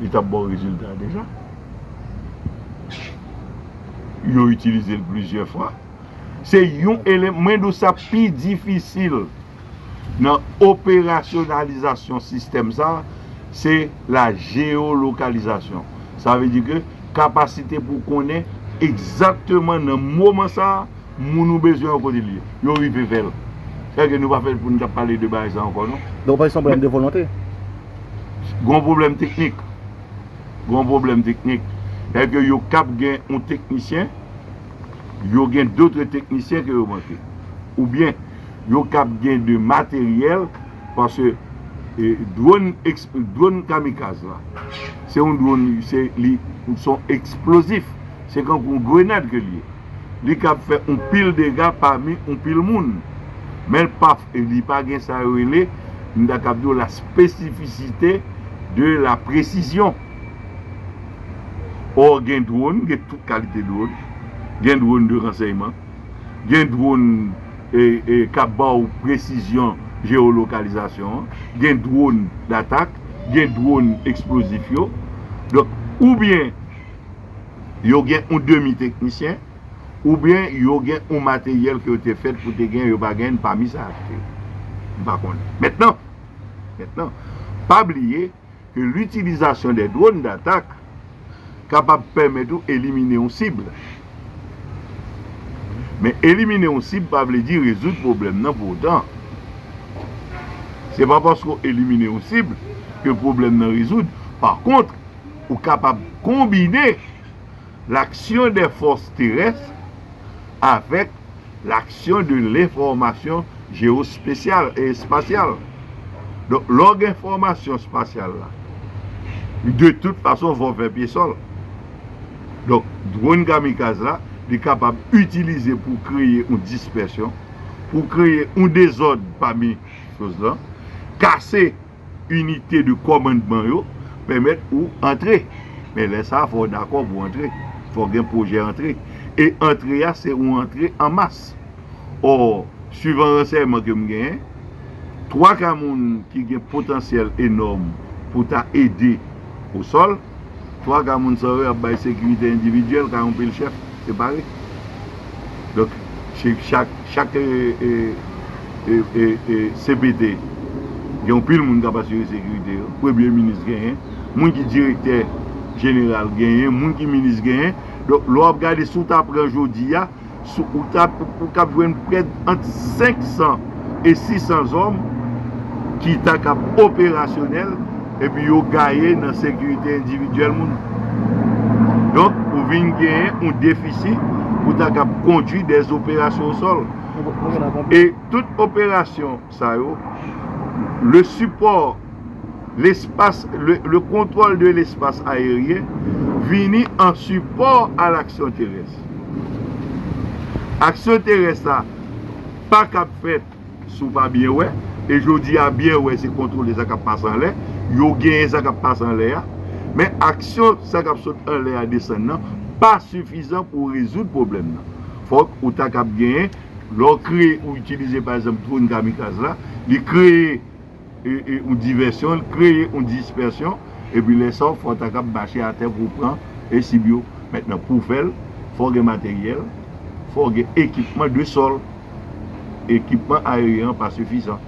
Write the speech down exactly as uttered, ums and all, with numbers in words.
Li t ap ba w rezilta deja. Yo itilize l plizyè fwa. Se yon eleman, mwen di w sa pi difisil nan operasyonalizasyon sistèm sa, se la jeyolokalizasyon. Sa vle di ke kapasite pou konnen egzakteman nan moman sa, moun ou bezwen an kote l ye. Yo rive fè l. Sèke nou pa fèt pou n t ap pale de bagay sa ankò, non. Donk, pa yon pwoblèm de volonte. Gon pwoblèm teknik. Gon pwoblèm teknik. Sèke yo kab gen yon teknisyen, yo gen dòt teknisyen ke yo manke. Oubyen, yo kab gen de materyèl, paske, e, dwòn eks-, dwòn kamikaz la, se yon dwòn, se, li, se yon eksplozif. Se kankou yon grenad ke l ye. Li kab fè yon pil dega pami yon pil moun. Men l pa, li pa gen sa yo rele, m ta kab di w, la spécificité de la précision. Or, gen dwòn, gen tout kalite dwòn. Gen dwòn de ransèyman. Gen dwòn, e, e, k ap ba w presizyon jeyolokalizasyon an. Gen dwòn datak. Gen dwòn eksplozif yo. Donk, oubyen yo gen yon demi teknisyen, oubyen yo gen yon materyèl ke yo te fèt pou te gen, yo pa gen pami sa yo te. M pa konnen. Mentnan, mentnan, pa bliye ke litilizasyon de dwòn datak kapab pèmèt ou elimine yon sib. Men elimine yon sib pa vle di rezoud pwoblèm nan pou otan. Se pa paske w elimine yon sib ke pwoblèm nan rezoud. Pa kont, ou kapab konbine l'action des forces terrestres avec l'action de l'information géospatiale et espasyal. Donk, lè w gen enfòmasyon espasyal la, de tout fason, fò w fè pye sòl. Donk, dwòn kamikaz la, li kapab itilize pou kreye yon dispèsyon, pou kreye yon dezòd pami choz lan, kase inite de kòmandman yo, pèmèt ou antre. Men lè sa a, fò w dakò pou antre. Fò w gen pwojè antre. E antre a, se yon antre an mas. Or, suivan ransèyman ke m genyen, twa ka moun ki gen potansyèl enòm pou ta ede o sòl, twa ka moun sa yo ap bay sekirite endividyèl ka yon pil chèf separe. Donk, se chak, chak, e, e, e, e, e, C P T, gen yon pil moun k ap asire sekirite yo. Premye minis genyen, moun ki direktè jeneral genyen, moun ki minis genyen. Donk, lè w ap gade, si w ta pran jodi a, sou, ou ta, ou, ou kab jwenn prè ant senk san e sis san zòm ki ta kab operasyonèl, epi yo gaye nan sekirite endividyèl moun. Donk, ou vin genyen yon defisi pou ta kab kondui dè operasyon o sòl. E tout operasyon sa yo, le support, l'espace, le, le contrôle de l'espace aérien vini an sipò a l'action terrestre. Aksyon terès la pa kab fèt si w pa byen wè. E jodi a, byen wè, se kontwole sa k ap pase anlè. Yo genyen sa k ap pase anlè a. Men aksyon sa k ap sot anlè a desann nan pa sifizan pou rezoud pwoblèm nan. Fòk ou ta kab genyen, lè w kreye, ou itilize, pa egzanp, dwòn kamikaz la, li kreye e, e, yon divèsyon, l kreye yon dispèsyon, epi lè sa, fò w ta kab mache atè pou w pran e sib yo. Mentnan, pou w fè l, fò w gen materyèl, fò w gen ekipman de sòl. Ekipman aeryen an pa sifizan.